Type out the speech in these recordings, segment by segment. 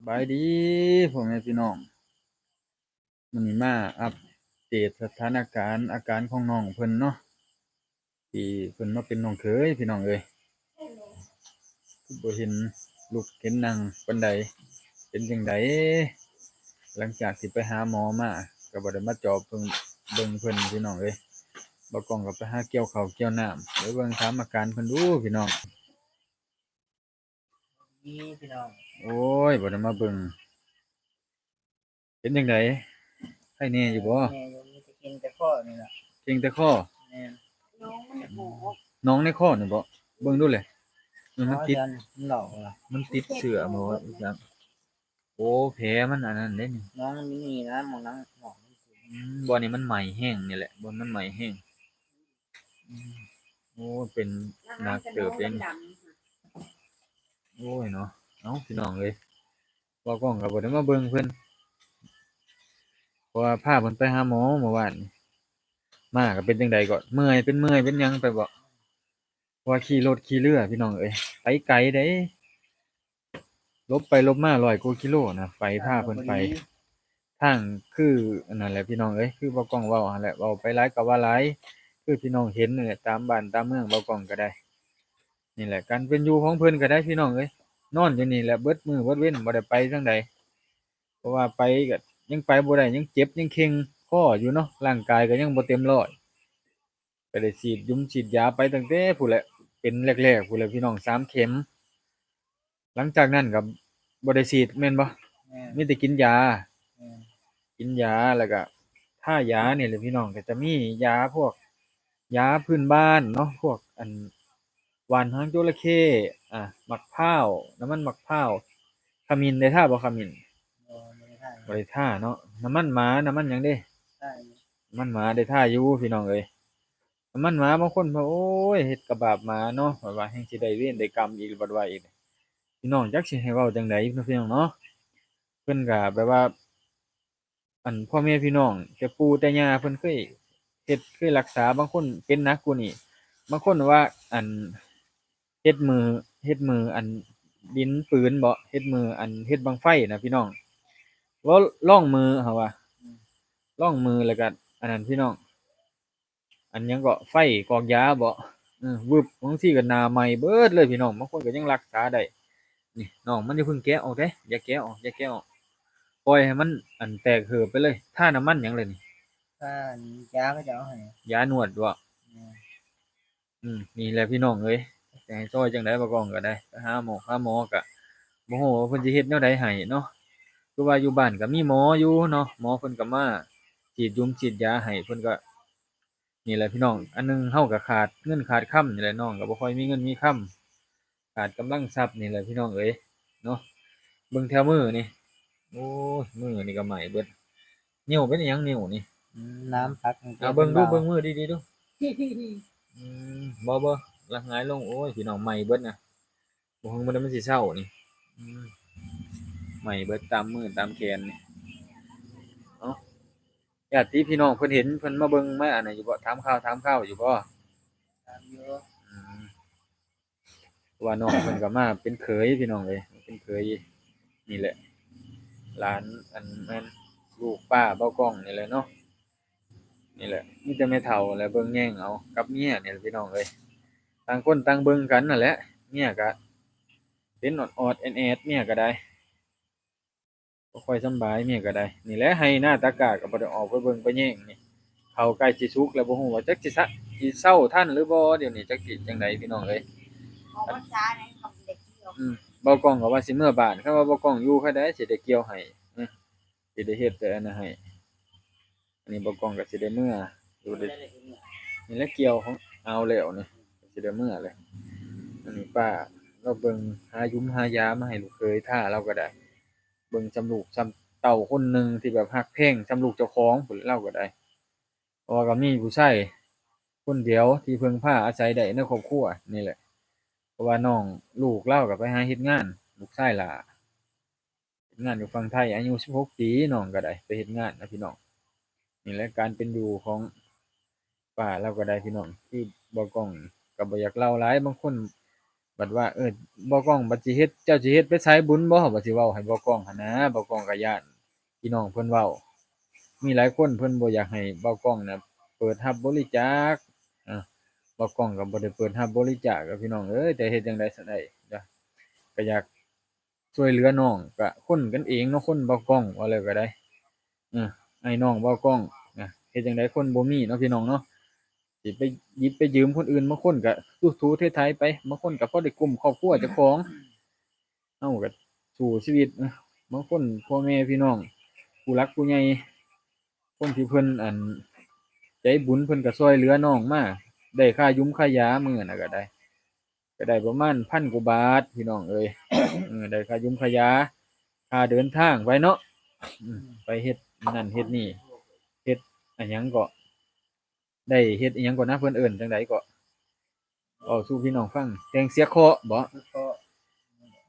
ບາຍດີພໍ່ແມ່ພີ່ນ້ອງ, ມື້ນີ້ມາອັບເດດສະຖານະການອາການຂອງນ້ອງເພິ່ນເນາະ ທີ່ເພິ່ນມາເປັນນ້ອງເຂີຍພີ່ນ້ອງເອີຍ. ຄືບໍ່ເຫັນລຸກເຫັນນັ່ງປານໃດ ເປັນຈັ່ງໃດ? ຫຼັງຈາກທີ່ໄປຫາໝໍມາ ກໍບໍ່ໄດ້ມາຈອບເບິ່ງ ເບິ່ງເພິ່ນພີ່ນ້ອງເອີຍ. ບ່າວກ້ອງກໍໄປຫາກ່ຽວເຂົ້າກ່ຽວນ້ຳ ໄປເບິ່ງຖາມອາການເພິ່ນດູພີ່ນ້ອງ. ນີ້ພີ່ນ້ອງ ໂອ້ຍ ບໍ່ໄດ້ມາເບິ່ງ ເປັນຈັ່ງໃດ? ໄຂ້ແນ່ຢູ່ບໍ່? ແນ່ຢູ່ ມີແຕ່ເກັ່ງແຕ່ຄໍນີ້ລະ. ເກັ່ງແຕ່ຄໍ? ແມ່ນ. ໜອງໃນຄໍນີ້ບໍ່? ເບິ່ງດູແຫຼະ. ເອີ ມັນຕິດ ມັນເຫຼົາລະ ມັນຕິດເຊື້ອບໍ່ຈັກ. ໂອ້ ແຜມັນອັນນັ້ນເດ້ນີ້. ໜອງມັນມີນີ້ນະ ໝ່ອງໜອງ ອືມ ບ່ອນນີ້ມັນໄໝ້ແຮງນີ້ແຫຼະ ບ່ອນມັນໄໝ້ແຮງ. ອືມ ໂອ້ ເປັນໜັກເຕີບເດ້ນີ້. ໂອ້ຍເນາະ ເອົ້າ ພີ່ນ້ອງເອີຍ ບ່າວກ້ອງກໍບໍ່ໄດ້ມາເບິ່ງເພິ່ນ ເພາະວ່າພາເພິ່ນໄປຫາໝໍເມື່ອວານນີ້ ມາກໍເປັນຈັ່ງໃດກໍເມື່ອຍ ເປັນເມື່ອຍເປັນຫຍັງໄປບໍ ເພາະວ່າຂີ່ລົດຂີ່ເຮືອພີ່ນ້ອງເອີຍ ໄປໄກເດ້. ຫຼົບໄປຫຼົບມາຮ້ອຍກວ່າກິໂລນະ ໄປພາເພິ່ນໄປ. ທາງຄືອັນນັ້ນແຫຼະພີ່ນ້ອງເອີຍ ຄືບ່າວກ້ອງເວົ້າຫັ້ນແຫຼະ ເວົ້າໄປຫຼາຍກໍວ່າຫຼາຍ ຄືພີ່ນ້ອງເຫັນນັ້ນແຫຼະ ຕາມບ້ານຕາມເມືອງບ່າວກ້ອງກໍໄດ້. ນີ້ແຫຼະການເປັນຢູ່ຂອງເພິ່ນກໍໄດ້ພີ່ນ້ອງເອີຍ ນອນຢູ່ນີ້ແຫຼະເບິດມື້ເບິດເວັນ ບໍ່ໄດ້ໄປທາງໃດ ເພາະວ່າໄປກໍຍັງໄປບໍ່ໄດ້ ຍັງເຈັບຍັງເຄັ່ງຄໍຢູ່ເນາະ ຮ່າງກາຍກໍຍັງບໍ່ເຕັມຮ້ອຍ. ກໍໄດ້ສີດຍຸມສີດຢາໄປຕັ້ງແຕ່ພຸ້ນແຫຼະ ເປັນແລກໆພຸ້ນແຫຼະພີ່ນ້ອງ ສາມເຂັມ. ຫຼັງຈາກນັ້ນກໍບໍ່ໄດ້ສີດແມ່ນບໍ່? ແມ່ນ. ມີແຕ່ກິນຢາ. ແມ່ນ. ກິນຢາ ແລ້ວກໍທາຢານີ້ແຫຼະພີ່ນ້ອງ ກໍຈະມີຢາພວກ ຢາພື້ນບ້ານເນາະ ພວກອັນ ຫວ່ານຫາງຈົລະເຂ້ ອາ ໝາກພ້າວ ນ້ຳມັນໝາກພ້າວ ຂະມິ້ນ ໄດ້ທາບໍ່ຂະມິ້ນ? ບໍ່ ບໍ່ໄດ້ທາ ບໍ່ໄດ້ທາເນາະ. ນ້ຳມັນໝາ ນ້ຳມັນຫຍັງເດ້? ທາຢູ່ ນ້ຳມັນໝາໄດ້ທາຢູ່ພີ່ນ້ອງເອີຍ. ນ້ຳມັນໝາ ບາງຄົນວ່າ ໂອ້ຍ ເຮັດກະບາບໝາເນາະ ວ່າ ວ່າແຮ່ງຊິໄດ້ເວນໄດ້ກຳອີກ ບັດວ່າອີກ. ພີ່ນ້ອງ ຈັກຊິໃຫ້ເວົ້າຈັ່ງໃດເນາະ ພີ່ນ້ອງເນາະ ເພິ່ນກະແບບວ່າ ອັນພໍ່ແມ່ພີ່ນ້ອງ ແຕ່ປູ່ແຕ່ຍ່າເພິ່ນເຄີຍເຮັດ ເຄີຍລັກສາ. ບາງຄົນເປັນໜັກກວ່ານີ້ ບາງຄົນວ່າ ອັນ ເຮັດມື ເຮັດມື ອັນ ດິນປືນເບາະ ເຮັດມື ອັນ ເຮັດບັ້ງໄຟນະພີ່ນ້ອງ ເວົ້າ ລອງມື ເຮົາວ່າ ອືມ ລອງມື ແລ້ວກະ ອັນນັ້ນ ພີ່ນ້ອງ ອັນຫຍັງເກາະ ໄຟກອກຢາເບາະ ເອີ ວຶບ ບາງທີກໍໜ້າໄໝ້ເບິດເລີຍພີ່ນ້ອງ. ບາງຄົນກໍຍັງລັກສາໄດ້. ນີ້ນ້ອງ ມັນຢ່າເພິ່ງແກະອອກເດ້ ຢ່າແກະອອກ ຢ່າແກະອອກ ປ່ອຍໃຫ້ມັນ ອັນ ແຕກເຫີບໄປເລີຍ. ທານ້ຳມັນຫຍັງເລີຍນີ້? ທາຢາເຂົາເຈົ້າເອົາໃຫ້ ຢານວດເບາະ? ແມ່ນ. ອືມ ນີ້ແຫຼະພີ່ນ້ອງເອີຍ ຈະໃຫ້ຊ່ອຍຈັ່ງໃດ ບ່າວກ້ອງກໍໄດ້ ໄປຫາໝໍ ຫາໝໍກໍບໍ່ຮູ້ວ່າເພິ່ນຊິເຮັດແນວໃດໃຫ້ເນາະ. ຄືວ່າຢູ່ບ້ານກໍມີໝໍຢູ່ເນາະ ໝໍເພິ່ນກໍມາສີດຍຸມສີດຢາໃຫ້ ເພິ່ນກໍ ນີ້ແຫຼະພີ່ນ້ອງ ອັນໜຶ່ງເຮົາກໍຂາດເງິນຂາດຄຳນີ້ແຫຼະ ນ້ອງກໍບໍ່ຄ່ອຍມີເງິນມີຄຳ ຂາດກຳລັງຊັບນີ້ແຫຼະພີ່ນ້ອງເອີຍເນາະ. ເບິ່ງແຖວມືນີ້ ໂອ້ຍ ມືນີ້ກໍໄໝ້ເບິດ. ນິ້ວເປັນຫຍັງ? ນິ້ວນີ້ ອືມ ນ້ຳພັກ ເອົາເບິ່ງດູ ເບິ່ງມືດີໆດູ. ອືມ ບໍ່ ບໍ່ ລະຫງາຍລົງ. ໂອ້ຍ ພີ່ນ້ອງ ໄໝ້ເບິດນະ ບໍ່ເຖິງມື້ໃດມັນຊິເຊົານີ້. ອືມ ໄໝ້ເບິດຕາມມືຕາມແຂນນີ້. ເອົ້າ ຍາດຕິພີ່ນ້ອງເພິ່ນເຫັນ ເພິ່ນມາເບິ່ງມາອັນນັ້ນຢູ່ບໍ່? ຖາມຂ່າວຖາມຄາວຢູ່ບໍ່? ຖາມຢູ່. ອືມ ເພາະວ່ານ້ອງເພິ່ນກໍມາເປັນເຂີຍພີ່ນ້ອງເອີຍ ເປັນເຂີຍ ນີ້ແຫຼະ ຫຼານ ອັນ ແມ່ນລູກປ້າເບົາກ້ອງນີ້ແຫຼະເນາະ. ນີ້ແຫຼະ ມີແຕ່ແມ່ເຖົ້າແຫຼະເບິ່ງແຍງເອົາກັບເມຍນີ້ແຫຼະພີ່ນ້ອງເອີຍ. ຕ່າງຄົນຕ່າງເບິ່ງກັນນັ້ນແຫຼະ ເມຍກະເປັນອອດໆແອດໆ ເມຍກະໄດ້ ບໍ່ຄ່ອຍສຳບາຍ ເມຍກໍໄດ້. ນີ້ແຫຼະ ໄຮ່ນາຕາກ້າກໍບໍ່ໄດ້ອອກໄປເບິ່ງໄປແຍງນີ້ ເຂົ້າໃກ້ຊິສຸກແລ້ວ ບໍ່ຮູ້ວ່າຈັກຊິສະ ຊິເຊົາທັນຫຼືບໍ່. ດຽວນີ້ຈັກຊິຈັ່ງໃດພີ່ນ້ອງເອີຍ. ອອກພັນສາແລ້ວກໍບໍ່ໄດ້ກ່ຽວ. ອືມ ເບົາກ້ອງກໍວ່າຊິເມືອບ້ານ ຄັນວ່າເບົາກ້ອງຢູ່ໃຜໃດຊິໄດ້ກ່ຽວໃຫ້ ອືມ ຊິໄດ້ເຮັດແຕ່ອັນນັ້ນໃຫ້. ອັນນີ້ເບົາກ້ອງກໍຊິໄດ້ເມືອຢູ່ເດ້. ນີ້ແຫຼະກ່ຽວຂອງ ເອົາແລ້ວນີ້ ຊິໄດ້ເມືອແລ້ວ. ອັນນີ້ປ້າລາວເບິ່ງ ຫາຍຸມຫາຢາມາໃຫ້ລູກເຂີຍທາ ລາວກໍໄດ້ ເບິ່ງສ່ຳລູກສ່ຳເຕົ້າຄົນໜຶ່ງທີ່ແບບຮັກແພງສ່ຳລູກເຈົ້າຂອງພຸ້ນແຫຼະ ລາວກໍໄດ້. ເພາະວ່າກໍມີຜູ້ຊາຍຄົນດຽວທີ່ເພິ່ງພາອາໄສໄດ້ໃນຄອບຄົວນີ້ແຫຼະ. ເພາະວ່ານ້ອງລູກລາວກໍໄປຫາເຮັດງານ ລູກຊາຍຫຼ້າ ເຮັດງານຢູ່ຝັ່ງໄທ ອາຍຸສິບຫົກປີ ນ້ອງກໍໄດ້ໄປເຮັດງານນະພີ່ນ້ອງ. ນີ້ແຫຼະການເປັນຢູ່ຂອງປ້າລາວກໍໄດ້ພີ່ນ້ອງ ຄືເບົາກ້ອງກໍບໍ່ຢາກເລົ່າຫຼາຍ ບາງຄົນ ບັດວ່າ ເອີ ບ່າວກ້ອງ ບັດຊິເຮັດ ເຈົ້າຊິເຮັດໄປສາຍບຸນບໍ່? ບັດຊິເວົ້າໃຫ້ບ່າວກ້ອງຫັ້ນນະ. ບ່າວກ້ອງກໍຢ້ານພີ່ນ້ອງເພິ່ນເວົ້າ ມີຫຼາຍຄົນເພິ່ນບໍ່ຢາກໃຫ້ບ່າວກ້ອງນະເປີດຮັບບໍລິຈາກ. ອາ ບ່າວກ້ອງກໍບໍ່ໄດ້ເປີດຮັບບໍລິຈາກ ພີ່ນ້ອງເອີຍ. ແຕ່ເຮັດຈັ່ງໃດຊັ້ນໄດ້ ກໍຢາກຊ່ວຍເຫຼືອນ້ອງ ກໍຄົນກັນເອງເນາະ ຄົນບ່າວກ້ອງ ເວົ້າແລ້ວກໍໄດ້. ເອີ ອ້າຍນ້ອງບ່າວກ້ອງນະ ເຮັດຈັ່ງໃດຄົນບໍ່ມີເນາະ ພີ່ນ້ອງເນາະ. ຊິໄປຫຍິບໄປຢືມຄົນອື່ນ ບາງຄົນກໍຖູໆໄຖໆໄປ ບາງຄົນກໍພໍໄດ້ກຸ້ມຄອບຄົວເຈົ້າຂອງ. ເຮົາກໍສູ້ຊີວິດ ບາງຄົນພໍ່ແມ່ພີ່ນ້ອງ ຜູ້ຫຼັກຜູ້ໃຫຍ່ ຄົນທີ່ເພິ່ນ ອັນ ໃຈບຸນ ເພິ່ນກໍຊ່ວຍເຫຼືອນ້ອງມາ ໄດ້ຄ່າຢຸມຄ່າຢາມື້ນັ້ນກໍໄດ້ ກໍໄດ້ປະມານພັນກວ່າບາດ ພີ່ນ້ອງເອີຍ. ເອີ ໄດ້ຄ່າຢຸມຄ່າຢາ ຄ່າເດີນທາງໄປເນາະ ອືມ ໄປເຮັດນັ້ນເຮັດນີ້ ເຮັດ ອັນຫຍັງເກາະ ໄດ້ເຮັດອີ່ຫຍັງເກາະນະ ເພິ່ນເອີ້ນຈັ່ງໃດເກາະ ເວົ້າສູ່ພີ່ນ້ອງຟັງ. ແຕ່ງເສຍເຄາະບໍ? ເສຍເຄາະ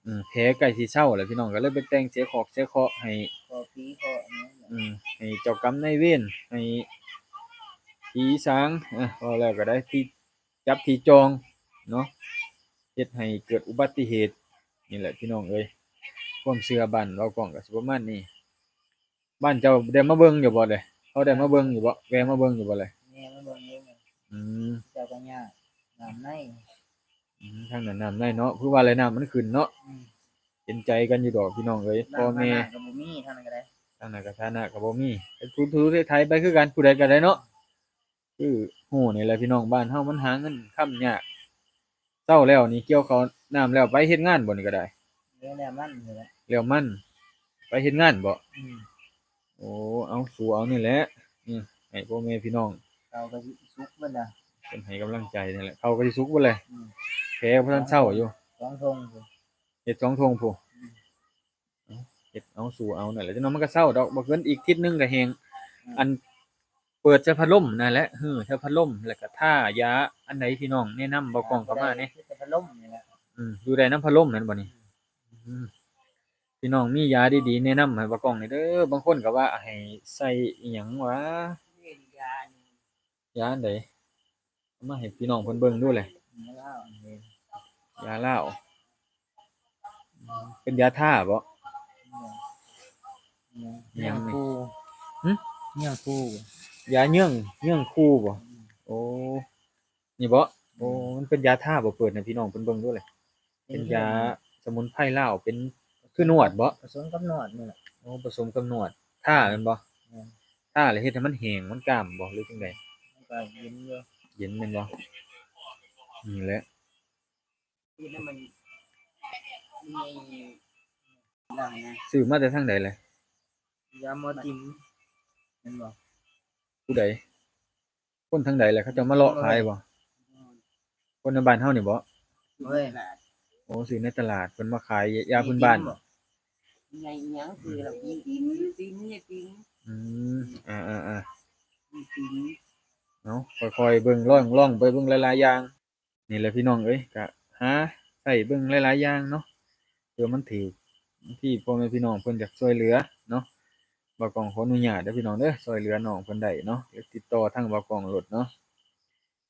ອືມ ແຜໃກ້ຊິເຊົາແລ້ວ ພີ່ນ້ອງກໍເລີຍໄປແຕ່ງເສຍຂອກເສຍເຄາະໃຫ້ ເຄາະຜີເຄາະຫຍັງ ອືມ ໃຫ້ເຈົ້າກຳນາຍເວນ ໃຫ້ຜີສາງ ເອີ ເວົ້າແລ້ວກໍໄດ້ ທີ່ຈັບທີ່ຈອງເນາະ ເຮັດໃຫ້ເກີດອຸບັດຕິເຫດ. ນີ້ແຫຼະ ພີ່ນ້ອງເອີຍ ຄວາມເຊື່ອບ້ານເວົ້າກ້ອງກໍຊິປະມານນີ້. ບ້ານເຈົ້າໄດ້ມາເບິ່ງຢູ່ບໍ່ເລີຍ? ເຂົາໄດ້ມາເບິ່ງຢູ່ບໍ່? ແວ່ມາເບິ່ງຢູ່ບໍ່ເລີຍ? ແວ່ມາເບິ່ງຢູ່. ອືມ ເຈົ້າກໍຍາກ ນ້ຳໃນ ອືມ ທາງນັ້ນນ້ຳໃນເນາະ ຄືວ່າແຫຼະ ນ້ຳມັນຂຶ້ນເນາະ. ອືມ ເຫັນໃຈກັນຢູ່ດອກ ພີ່ນ້ອງເອີຍ ພໍ່ແມ່ ຖານະກໍບໍ່ມີ ທາງນັ້ນກໍໄດ້ ທາງນັ້ນກໍຖານະກໍບໍ່ມີ ໄປຖູໆໄຖໄປຄືກັນ ຜູ້ໃດກໍໄດ້ເນາະ. ຄືຮູ້ນີ້ແຫຼະ ພີ່ນ້ອງ ບ້ານເຮົາມັນຫາເງິນຄຳຍາກ. ເຊົ້າແລ້ວນີ້ກ່ຽວເຂົ້ານ້ຳແລ້ວ ໄປເຮັດງານບໍ່ນີ້ກໍໄດ້? ແລ້ວມັນນີ້ແຫຼະ ແລ້ວມັນ ໄປເຮັດງານບໍ່? ອືມ ໂອ້ ເອົາ ສູ້ເອົານີ້ແຫຼະ ອືມ ໃຫ້ພໍ່ແມ່ພີ່ນ້ອງ ເຂົ້າກໍຊິສຸກເບິດລະ ເພິ່ນໃຫ້ກຳລັງໃຈນີ້ແຫຼະ ເຂົ້າກໍຊິສຸກເບິດແຫຼະ. ອືມ ແຜບໍ່ທັນເຊົາຢູ່ ສອງຖົງ ເຮັດສອງຖົງພຸ້ນ. ອືມ ເຮັດເອົາ ສູ້ເອົານັ້ນແຫຼະ ຈັກໜ່ອຍມັນກໍເຊົາດອກ ບໍ່ເກີນອີກທິດໜຶ່ງກໍແຫ້ງ. ອືມ ອັນ ເປີດໃສ່ພັດລົມນັ້ນແຫຼະ ຮືໃສ່ພັດລົມ ແລ້ວກໍທາຢາອັນໃດ ພີ່ນ້ອງແນະນຳ ບ່າວກ້ອງເຂົ້າມາແດ່. ຢູ່ໄດ້ນຳພັດລົມນີ້ແຫຼະ ອືມ ຢູ່ໄດ້ນຳພັດລົມນັ້ນບໍ່ນີ້? ອືມ ອືມ ພີ່ນ້ອງມີຢາດີໆແນະນຳໃຫ້ບ່າວກ້ອງແດ່ເດີ. ບາງຄົນກໍວ່າໃຫ້ໃສ່ອີ່ຫຍັງຫວາ ຢາອັນໃດ ເອົາມາໃຫ້ພີ່ນ້ອງເພິ່ນເບິ່ງດູແຫຼະ. ຢາລາວ ເປັນຢາທາບໍ? ຫຍັງນີ້? ຫື? ຢາເຫຍື້ອງ ເຫຍື້ອງຄູບໍ? ໂອ້ ນີ້ບໍ? ໂອ້ ມັນເປັນຢາທາບໍ? ເປີດໃຫ້ພີ່ນ້ອງເພິ່ນເບິ່ງດູແຫຼະ. ເປັນຢາສະໝຸນໄພລາວ ເປັນຄືນວດບໍ? ປະສົມກັບນວດນີ້ແຫຼະ. ໂອ້ ປະສົມກັບນວດ ທາແມ່ນບໍ? ແມ່ນ. ທາແລ້ວເຮັດໃຫ້ມັນແຫ້ງ ມັນກ້າມບໍ ຫຼືຈັ່ງໃດ? ມັນກໍເຢັນຢູ່. ເຢັນແມ່ນບໍ? ນີ້ແຫຼະ ຊື້ມາແຕ່ທາງໃດແຫຼະ? ຢາໝໍຕິມ ແມ່ນບໍ່? ຜູ້ໃດ? ຄົນທາງໃດແຫຼະ? ເຂົາເຈົ້າມາເລາະຂາຍບໍ່? ຄົນໃນບ້ານເຮົານີ້ບໍ່? ໂອ້ຍ ໂອ້ ຊື້ໃນຕະຫຼາດ ເພິ່ນມາຂາຍຢາພື້ນບ້ານ. ຍາອີ່ຫຍັງ ຊື້ແລ້ວກິນ? ຕິມ ຕິມ ຕິມ. ອືມ ອ່າໆໆ ຕິມ. ເອົາ ຄ່ອຍໆເບິ່ງ ລອງ ລອງໄປເບິ່ງຫຼາຍໆຢ່າງ. ນີ້ແຫຼະພີ່ນ້ອງເອີຍ ກະຫາໃຊ້ເບິ່ງຫຼາຍໆຢ່າງເນາະ ເພື່ອມັນຖືກ ບາງທີພໍ່ແມ່ພີ່ນ້ອງເພິ່ນຢາກຊ່ວຍເຫຼືອເນາະ. ບ່າວກ້ອງຂໍອະນຸຍາດເດີພີ່ນ້ອງເດີ ຊ່ວຍເຫຼືອນ້ອງເພິ່ນໄດ້ເນາະ ຕິດຕໍ່ທາງບ່າວກ້ອງໂລດເນາະ.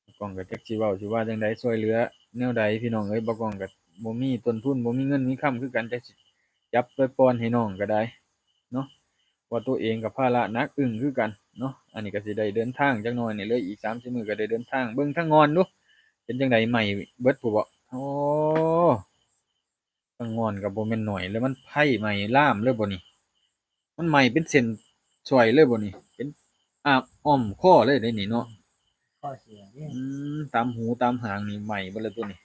ບ່າວກ້ອງກໍຈັກຊິເວົ້າຊິວ່າຈັ່ງໃດ ຊ່ວຍເຫຼືອແນວໃດພີ່ນ້ອງເອີຍ. ບ່າວກ້ອງກໍບໍ່ມີຕົ້ນທຶນ ບໍ່ມີເງິນມີຄຳຄືກັນ ຈັກຊິຈັບໄປປ່ອນໃຫ້ນ້ອງກໍໄດ້ເນາະ. ວ່າຕົວເອງກໍພາລະໜັກອຶ້ງຄືກັນເນາະ. ອັນນີ້ກໍຊິໄດ້ເດີນທາງຈັກໜ່ອຍນີ້ ເຫຼືອອີກສາມສີ່ມື້ກໍໄດ້ເດີນທາງ. ເບິ່ງທາງງອນດູ ເປັນຈັ່ງໃດ ໄໝ້ເບິດພຸ້ນບໍ? ໂອ້ ທາງງອນກໍບໍ່ແມ່ນໜ້ອຍເລີຍ ມັນໄຟໄໝ້ລາມເລີຍບໍນີ້? ມັນໄໝ້ເປັນເສັ້ນສວຍເລີຍບໍນີ້? ເປັນອາບອ້ອມຄໍເລີຍເດ້ນີ້ເນາະ. ອືມ ຕາມຫູຕາມຫາງນີ້ໄໝ້ເບິດແລ້ວຕົວນີ້.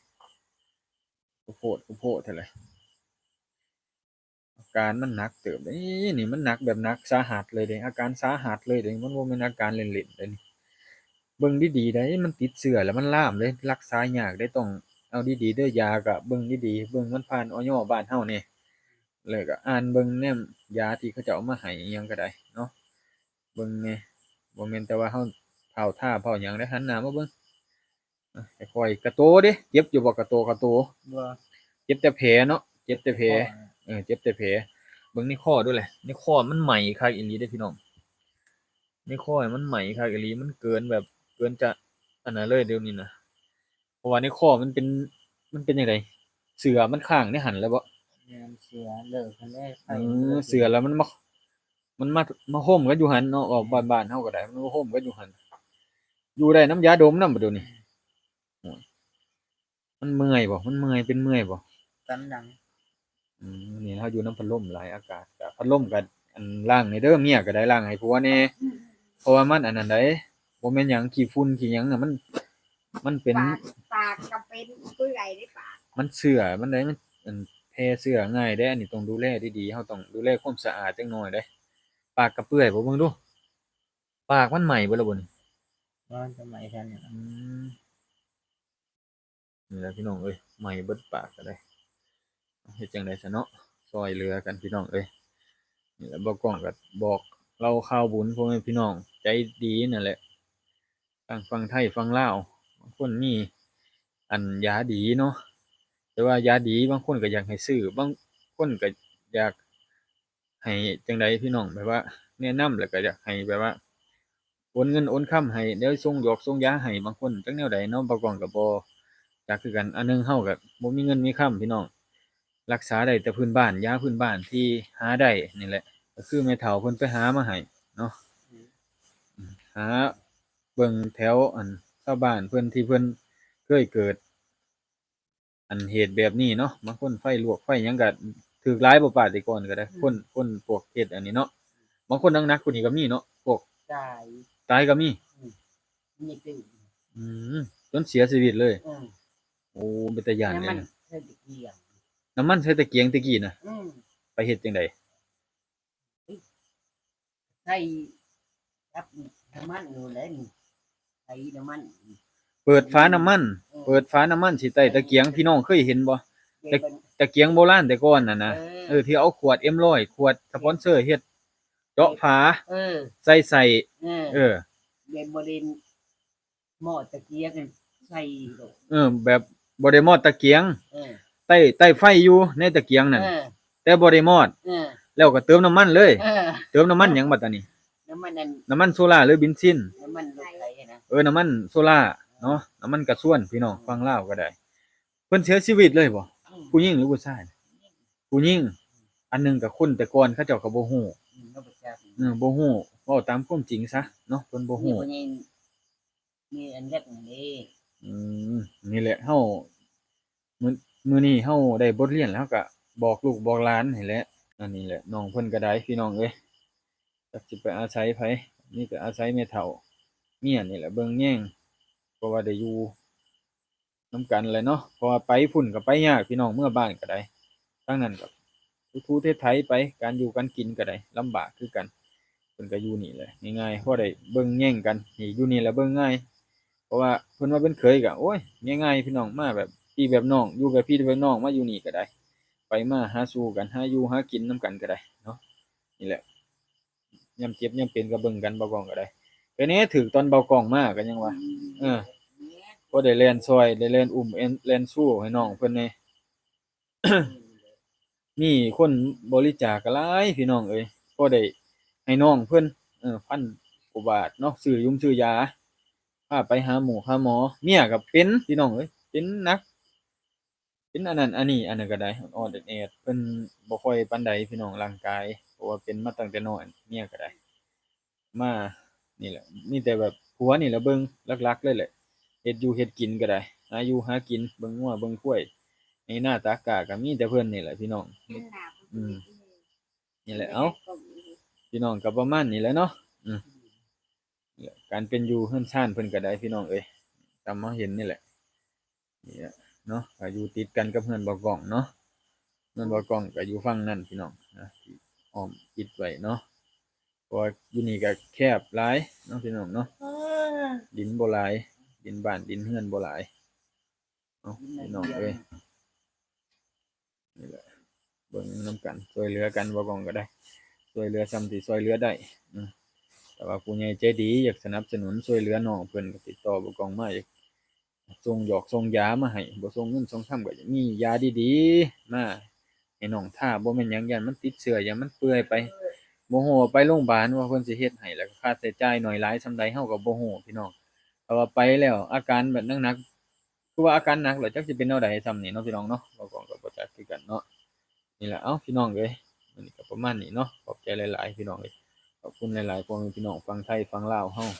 ໂພດ ໂພດແທ້ແຫຼະ. ອາການມັນໜັກເຕີບເດ້ ນີ້ມັນໜັກແບບໜັກສາຫັດເລີຍເດ້ ອາການສາຫັດເລີຍເດ້ ມັນບໍ່ແມ່ນອາການຫຼິ້ນໆເດ້ນີ້. ເບິ່ງດີໆໄດ໋ ມັນຕິດເຊື້ອແລ້ວມັນລາມເດ້ ລັກສາຍາກເດ້ ຕ້ອງເອົາດີໆເດີ. ຢາກະເບິ່ງດີໆ ເບິ່ງມັນຜ່ານ ອຢ ບ້ານເຮົາແດ່ ແລ້ວກະອ່ານເບິ່ງແນມຢາທີ່ເຂົາເຈົ້າເອົາມາໃຫ້ອີ່ຫຍັງກະໄດ້ເນາະ ເບິ່ງແດ່. ບໍ່ແມ່ນແຕ່ວ່າເຮົາພ້າວທາພ້າວຫຍັງເດ້ ຫັນໜ້າມາເບິ່ງ. ອາ ຄ່ອຍໆ ກະໂຕເດ້ ເຈັບຢູ່ບໍ່ ກະໂຕ ກະໂຕ? ບໍ່ ເຈັບແຕ່ແຜເນາະ ເຈັບແຕ່ແຜ. ເອີ ເຈັບແຕ່ແຜ. ເບິ່ງໃນຄໍດູແຫຼະ ໃນຄໍມັນໄໝ້ຄັກອີ່ຫຼີເດ້ພີ່ນ້ອງ. ໃນຄໍມັນໄໝ້ຄັກອີ່ຫຼີ ມັນເກີນແບບ ເກີນຈະອັນນັ້ນເລີຍດຽວນີ້ນະ. ເພາະວ່າໃນຄໍມັນເປັນ ມັນເປັນຈັ່ງໃດ ເສືອມັນຄ້າງໃນຫັ້ນແລ້ວບໍ? ແມ່ນ ເສືອເລີກຫັ້ນແຫຼະ ໄຟ ເອີ ມັນເລີກ ເສືອແລ້ວມັນມາ ມັນມາ ມາໂຮມກັນຢູ່ຫັ້ນເນາະ. ອອກ ແມ່ນ ບ້ານ ບ້ານເຮົາກໍໄດ້ ມັນມາໂຮມກັນຢູ່ຫັ້ນ ຢູ່ໄດ້ນຳຢາດົມນຳ ບັດດຽວນີ້. ແມ່ນ ໂອ້ຍ ມັນເມື່ອຍບໍ່? ມັນເມື່ອຍ ເປັນເມື່ອຍບໍ່? ສັນຫຼັງ. ອືມ ນີ້ເຮົາຢູ່ນຳພັດລົມຫຼາຍ ອາກາດກະ ພັດລົມກະ ອັນ ລ້າງແດ່ເດີ ເມຍກໍໄດ້ລ້າງໃຫ້ຜົວແດ່ ເພາະວ່າມັນອັນນັ້ນໃດ໋ ບໍ່ແມ່ນຫຍັງ ຂີ້ຝຸ່ນຂີ້ຫຍັງນະ ມັນ ມັນເປັນ ປາກ ປາກກໍເປັນເປື່ອຍເດ້ປາກ ມັນເຊື້ອມັນໄດ໋ ມັນ ອັນ ແຜ່ເຊື້ອງ່າຍເດ້. ອັນນີ້ຕ້ອງດູແລດີໆ ເຮົາຕ້ອງດູແລຄວາມສະອາດຈັກໜ່ອຍເດ້. ປາກກໍເປື່ອຍບໍ່? ເບິ່ງດູ ປາກມັນໄໝ້ເບິດແລ້ວບໍ່ນີ້? ບໍ່ ມັນກໍໄໝ້ແທ້ນີ້. ອືມ ນີ້ແຫຼະພີ່ນ້ອງເອີຍ ໄໝ້ເບິດປາກກໍໄດ້ ເຮັດຈັ່ງໃດຊະເນາະ ຊ່ອຍເຫຼືອກັນພີ່ນ້ອງເອີຍ. ນີ້ແຫຼະ ບ່າວກ້ອງກໍບອກເລົ່າຂ່າວບຸນພໍ່ແມ່ພີ່ນ້ອງໃຈດີນັ້ນແຫຼະ ທັງຝັ່ງໄທຝັ່ງລາວ ບາງຄົນມີອັນຢາດີເນາະ ແຕ່ວ່າຢາດີບາງຄົນກໍຢາກໃຫ້ຊື້ ບາງຄົນກໍຢາກ ໃຫ້ຈັ່ງໃດພີ່ນ້ອງ ແບບວ່າແນະນຳ ແລ້ວກໍຢາກໃຫ້ແບບວ່າໂອນເງິນໂອນຄຳໃຫ້ ແນວສົ່ງຢອກສົ່ງຢາໃຫ້ ບາງຄົນຈັກແນວໃດເນາະ ບ່າວກ້ອງກໍບໍ່ຈັກຄືກັນ. ອັນໜຶ່ງເຮົາກໍບໍ່ມີເງິນມີຄຳພີ່ນ້ອງ ລັກສາໄດ້ແຕ່ພື້ນບ້ານ ຢາພື້ນບ້ານທີ່ຫາໄດ້ນີ້ແຫຼະ ກໍຄືແມ່ເຖົ້າເພິ່ນໄປຫາມາໃຫ້ເນາະ ຫາເບິ່ງແຖວ ອັນ ຊາວບ້ານເພິ່ນທີ່ເພິ່ນເຄີຍເກີດ ອັນເຫດແບບນີ້ເນາະ ບາງຄົນໄຟລວກໄຟຫຍັງກໍຖືກຫຼາຍບໍ່ປາດ ແຕ່ກ່ອນກໍໄດ້ ອືມ ຄົນ ຄົນພວກເຮັດອັນນີ້ເນາະ ບາງຄົນໜັກໆກວ່ານີ້ກໍມີເນາະ ພວກຕາຍ ຕາຍກໍມີ ອືມ ມີຕື່ມ ອືມ ຈົນເສຍຊີວິດເລີຍ ອືມ ໂອ້ ເປັນຕາຢ້ານເລີຍ ນ້ຳມັນໃສ່ຕະກຽງ ນ້ຳມັນໃສ່ຕະກຽງແຕ່ກີ້ນະ ອືມ ໄປເຮັດຈັ່ງໃດ? ໃສ່ກັບນ້ຳມັນໂລດແຫຼະນີ້ ໃສ່ນ້ຳມັນ ເປີດຝານ້ຳມັນ ເອີ ເປີດຝານ້ຳມັນຊິໃຕ້ຕະກຽງ ພີ່ນ້ອງເຄີຍເຫັນບໍ່? ຕະ ຕະກຽງໂບລານແຕ່ກ່ອນນັ້ນນະ ເອີ ເອີ ທີ່ເອົາຂວດເອັມຮ້ອຍ ຂວດສະປອນເຊີເຮັດ ເຈາະຝາ ເອີ ໃສ່ໄສ້ ເອີ ເອີ ແບບບໍ່ໄດ້ ໝໍ້ຕະກຽງຫັ້ນໃສ່ໂລດ ເອີ ແບບບໍ່ໄດ້ມອດຕະກຽງ ເອີ ໃຕ້ ໃຕ້ໄຟຢູ່ໃນຕະກຽງນັ້ນ ເອີ ແຕ່ບໍ່ໄດ້ມອດ ເອີ ແລ້ວກໍເຕີມນ້ຳມັນເລີຍ ເອີ ເຕີມນ້ຳມັນຫຍັງບັດຕານີ້? ນ້ຳມັນອັນ ນ້ຳມັນໂຊລາຫຼືເບນຊິນ? ນ້ຳມັນລົດໄຖຫັ້ນນະ ເອີ ນ້ຳມັນໂຊລາເນາະ ນ້ຳມັນກະຊວນ ພີ່ນ້ອງ ເອີ ຝັ່ງລາວກໍໄດ້ ເພິ່ນເສຍຊີວິດເລີຍບໍ່? ອືມ ຜູ້ຍິງຫຼືຜູ້ຊາຍ? ຜູ້ຍິງ ອັນໜຶ່ງກໍຄົນແຕ່ກ່ອນເຂົາເຈົ້າກໍບໍ່ຮູ້ ອືມ ເຂົາບໍ່ຈັກ ເອີ ບໍ່ຮູ້ ເວົ້າຕາມຄວາມຈິງຊະເນາະ ເພິ່ນບໍ່ຮູ້ ມີຜູ້ຍິງ ມີອັນເຮັດຫັ້ນເດ້ ອືມ ນີ້ແຫຼະ ເຮົາ ມື້ ມື້ນີ້ເຮົາໄດ້ບົດຮຽນແລ້ວ ເຮົາກະບອກລູກບອກຫຼານນີ້ແຫຼະ ອັນນີ້ແຫຼະ ນ້ອງເພິ່ນກະໄດ້ ພີ່ນ້ອງເອີຍ ຈັກຊິໄປອາໄສໃຜ ມີແຕ່ອາໄສແມ່ເຖົ້າເມຍນີ້ແຫຼະເບິ່ງແຍງ ເພາະວ່າໄດ້ຢູ່ ນຳກັນແຫຼະເນາະ ເພາະວ່າໄປພຸ້ນກໍໄປຍາກພີ່ນ້ອງ ເມືອບ້ານກໍໄດ້ ທາງນັ້ນກໍຖູໆໄຖໄປ ການຢູ່ການກິນກໍໄດ້ລຳບາກຄືກັນ ເພິ່ນກໍຢູ່ນີ້ແຫຼະງ່າຍໆ ພໍໄດ້ເບິ່ງແຍງກັນ ນີ້ຢູ່ນີ້ແຫຼະເບິ່ງງ່າຍ ເພາະວ່າເພິ່ນວ່າເປັນເຂີຍກໍ ໂອ້ຍ ງ່າຍໆ ພີ່ນ້ອງ ມາແບບພີ່ແບບນ້ອງ ຢູ່ແບບພີ່ແບບນ້ອງ ມາຢູ່ນີ້ກໍໄດ້ ໄປມາຫາສູ່ກັນ ຫາຢູ່ຫາກິນນຳກັນກໍໄດ້ເນາະ ນີ້ແຫຼະ. ຍາມເຈັບຍາມເປັນກໍເບິ່ງກັນ ບ່າວກ້ອງກໍໄດ້ ແຕ່ແນ່ຖືກຕອນບ່າວກ້ອງມາກໍຍັງວ່າ ອືມ ເອີ ພໍໄດ້ແລ່ນຊ່ອຍ ໄດ້ແລ່ນອຸ້ມ ແລ່ນ ແລ່ນຊູໃຫ້ນ້ອງເພິ່ນແດ່ ມີຄົນບໍລິຈາກກໍຫຼາຍພີ່ນ້ອງເອີຍ ພໍໄດ້ໃຫ້ນ້ອງເພິ່ນ ເອີ ພັນກວ່າບາດເນາະ ຊື້ຍຸມຊື້ຢາ ພາໄປຫາໝໍຫາໝໍ ເມຍກໍເປັນພີ່ນ້ອງເອີຍ ເປັນໜັກ ເປັນອັນນັ້ນອັນນີ້ ອັນນັ້ນກໍໄດ້ ອ່ອນໆແອດໆ ເພິ່ນບໍ່ຄ່ອຍປານໃດພີ່ນ້ອງ ຮ່າງກາຍ ເພາະວ່າເປັນມາຕັ້ງແຕ່ນ້ອຍ ເມຍກໍໄດ້ ມານີ້ແຫຼະ ມີແຕ່ແບບຜົວນີ້ແຫຼະເບິ່ງຫຼັກໆເລີຍແຫຼະ ເຮັດຢູ່ເຮັດກິນກໍໄດ້ ຫາຢູ່ຫາກິນ ເບິ່ງງົວເບິ່ງຄວາຍ ໃນນາຕາກກາ ກໍມີແຕ່ເພິ່ນນີ້ແຫຼະພີ່ນ້ອງ ອືມ ນີ້ແຫຼະ ເອົ້າ ພີ່ນ້ອງກໍປະມານນີ້ແຫຼະເນາະ ອືມ ນີ້ແຫຼະ ການເປັນຢູ່ເຮືອນຊານເພິ່ນກໍໄດ້ ພີ່ນ້ອງເອີຍ ຕາມມາເຫັນນີ້ແຫຼະ ນີ້ແຫຼະເນາະ ກໍຢູ່ຕິດກັນກັບເຮືອນບ່າວກ້ອງເນາະ ເຮືອນບ່າວກ້ອງກໍຢູ່ຝັ່ງນັ້ນພີ່ນ້ອງນະ ທີ່ອ້ອມປິດໄວ້ເນາະ ເພາະວ່າຢູ່ນີ້ກໍແຄບຫຼາຍເນາະ ພີ່ນ້ອງເນາະ ດິນບໍ່ຫຼາຍ ດິນບ້ານດິນເຮືອນບໍ່ຫຼາຍ ເອົ້າ ພີ່ນ້ອງເອີຍ ນີ້ແຫຼະ ເບິ່ງນຳກັນ ຊ່ວຍເຫຼືອກັນ ບ່າວກ້ອງກໍໄດ້ ຊ່ວຍເຫຼືອສ່ຳທີ່ຊ່ວຍເຫຼືອໄດ້ ອືມ ແຕ່ວ່າຜູ້ໃຫຍ່ໃຈດີຢາກສະໜັບສະໜູນຊ່ວຍເຫຼືອນ້ອງເພິ່ນ ກໍຕິດຕໍ່ບ່າວກ້ອງມາ ຢາກສົ່ງຢອກສົ່ງຢາມາໃຫ້ ບໍ່ສົ່ງເງິນສົ່ງຄຳ ກໍຢາກມີຢາດີໆມາໃຫ້ນ້ອງທາ ບໍ່ແມ່ນຫຍັງ ຢ້ານມັນຕິດເຊື້ອ ຢ້ານມັນເປື່ອຍໄປ ບໍ່ຮູ້ວ່າໄປໂຮງບານວ່າເພິ່ນຊິເຮັດໃຫ້ ແລ້ວກໍຄ່າໃຊ້ຈ່າຍໜ້ອຍຫຼາຍສ່ຳໃດ ເຮົາກໍບໍ່ຮູ້ພີ່ນ້ອງ ຖ້າວ່າໄປແລ້ວອາການແບບໜັກໆ ຄືວ່າອາການໜັກແລ້ວ ຈັກຊິເປັນແນວໃດຊ່ຳນີ້ເນາະ ພີ່ນ້ອງເນາະ. ເວົ້າກ່ອນກໍບໍ່ຈັກຄືກັນເນາະ. ນີ້ແຫຼະ ເອົ້າ ພີ່ນ້ອງເອີຍ, ມື້ນີ້ກໍປະມານນີ້ເນາະ. ຂອບໃຈຫຼາຍໆ ພີ່ນ້ອງເອີຍ, ຂອບຄຸນຫຼາຍໆ ພໍ່ແມ່ພີ່ນ້ອງຝັ່ງໄທຝັ່ງລາວເຮົາ.